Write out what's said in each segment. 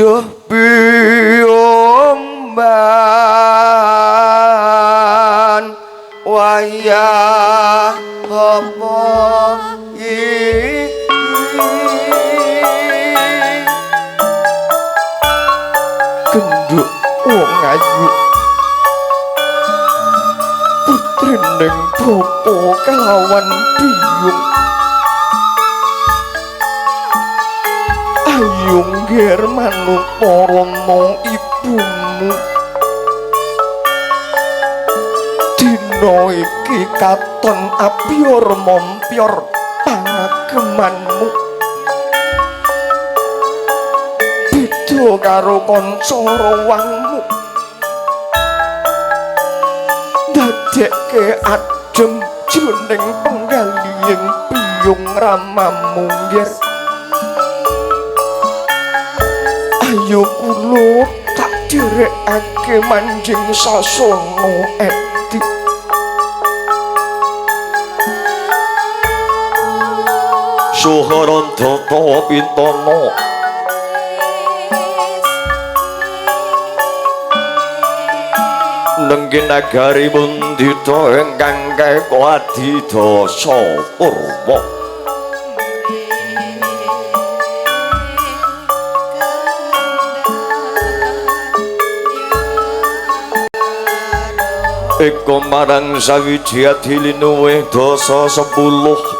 Duh biyung ban wayah apa iki genduk wong ayu putrining bapa kelawan biyung ayu ngger manut rama ibumu dina iki katon apyor mompyor pangagemanmu beda karo kanca rawangmu ndadekke adem jroning penggalihing biyung ramamu ngger. Ayo kula tak dherekake manjing sasana edi. Suharandata Pintana nenggih nagari Mundita ingkang keka adidasa purwa. Eko marang sawiji adilinuwih dasa 10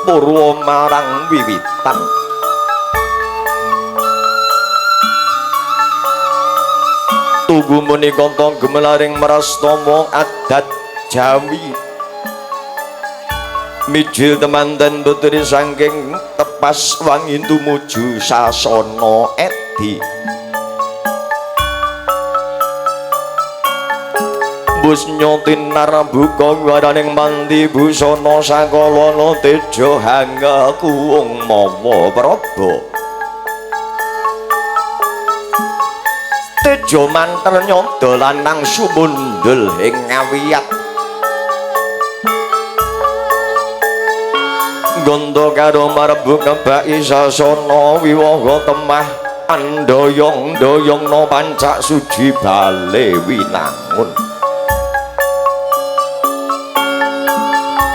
purwa marang wiwitan. Tugu menika gemelaring mrastama adat Jawi. Mijil temanten putri saking tepas wangi tumuju sasana edi. Busnya tinar buka waraning manti busana sakalana teja hanga kuwung mawa praba. Teja mantel nyada lanang sumundul ing ngawiyat. Gondo karo marebuk kebaki sasana wiwaha temah andoyong doyongna pancak suji bale winangun.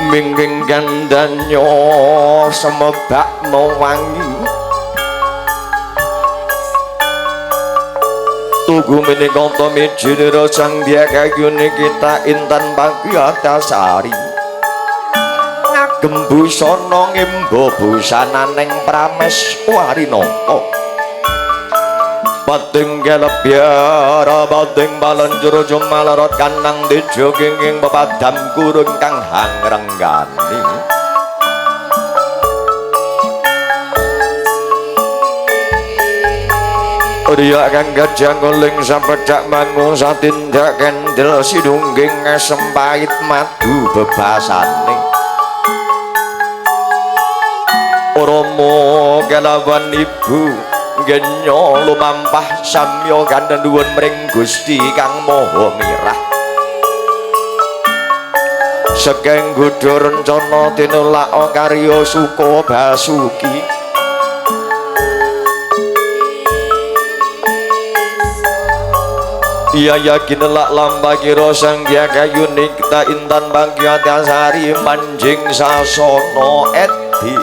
Mingging gandanya semebak mewangi. Tugu menika mijinira Sang Hyang Kayune kita intan Pagyatasari. Ngagem busana ngemba busananing Prameswarinata. Pating kelebyara pating palenjur jumalarot kanang teja kenging pepadam kurung kang hangrenggani. Riya kang gajah nguling sampedak mangun satindak kendel sinungging ngesem pait madu bebasane. Rama kelawan ibu genyo lumampah samya kandhuwun mring Gusti Kang Maha Mirah. Sekeng godha rencana tinulak karya suka basuki. Iya yakin lak lampah kira Sang Hyang Kayune kita intan Pagyatasari manjing sasana edi.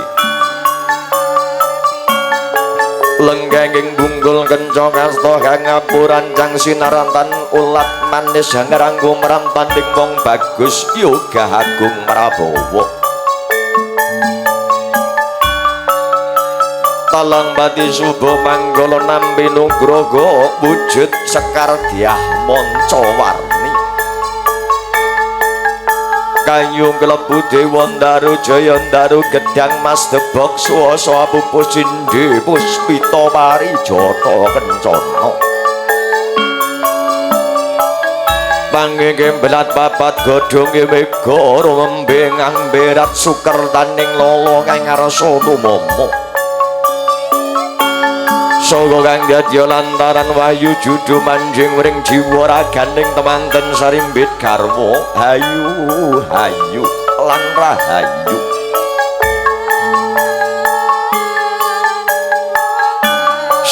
Lenggenging bunggul kenca kasta kang ngapurancang sinarantan ulat manis hangranggo mrantanding wong bagus yoga agung prabawa. Talang pati suba manggala nampi nugroho wujud sekar dyah manca warni. Kayu klebu dewa ndaru jaya ndaru gedang mas debok swasa pupus cindhe puspita parijata kencana. Pangenge belat papat godhonge mega rumembe ngamberat sukertaning lala kang ngarsa tumama. Saka kang dadya lantaran wahyu judu manjing wring jiwa raganing temanten sarimbit garwa hayu hayu lan rahayu.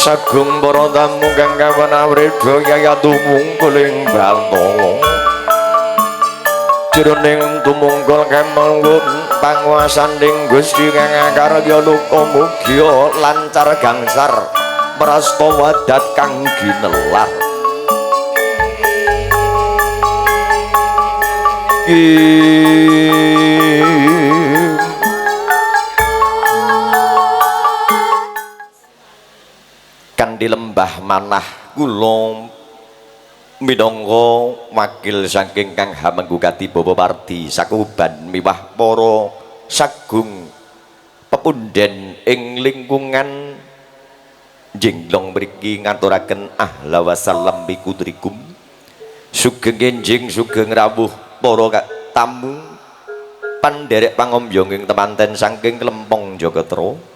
Sagung para tamu kang kawan awreda yaya tumungkul ing Bathara. Jroning tumungkul kemawon panguwasaning Gusti kang akarya luka mugia lancar gangsar prasta wadat kang ginelar. Di lembah manah kula minangka wakil saking Kang Hamengku Katibawa Pardi Sakuban miwah para sagung pepunden ing lingkungan Jenglong mriki ngaturaken ahla wasallam bi kudrikum. Sugeng enjing sugeng rawuh para tamu pandherek pangombyong ing temanten saking Klempong Jagatra.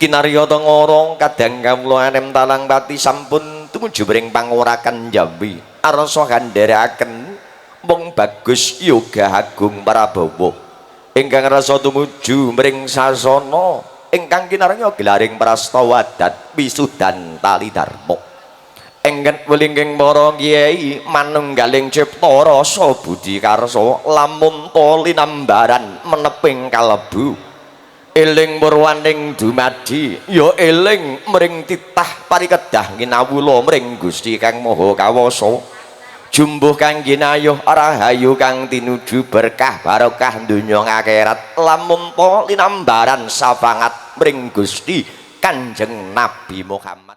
Kinarya tengara kadang kawula anem talang pati sampun tumuju mring pangorakan Jawi arsa kandherekaken mung bagus yoga agung Prabawa ingkang rasa tumuju mring sasana ingkang kinarya gelaring prastawa adat wisudan tali dharma. Engken wulingking para kyai manunggaling cipta rasa budi karsa lamun ta linambaran meneping kalebu eling murwaning dumadi ya eling mring titah parikedah nginawula mring Gusti Kang Maha Kawasa jumbuh kang ginayuh rahayu kang tinuju berkah barokah donya akhirat lamun ta linambaran syafaat mring Gusti Kanjeng Nabi Muhammad.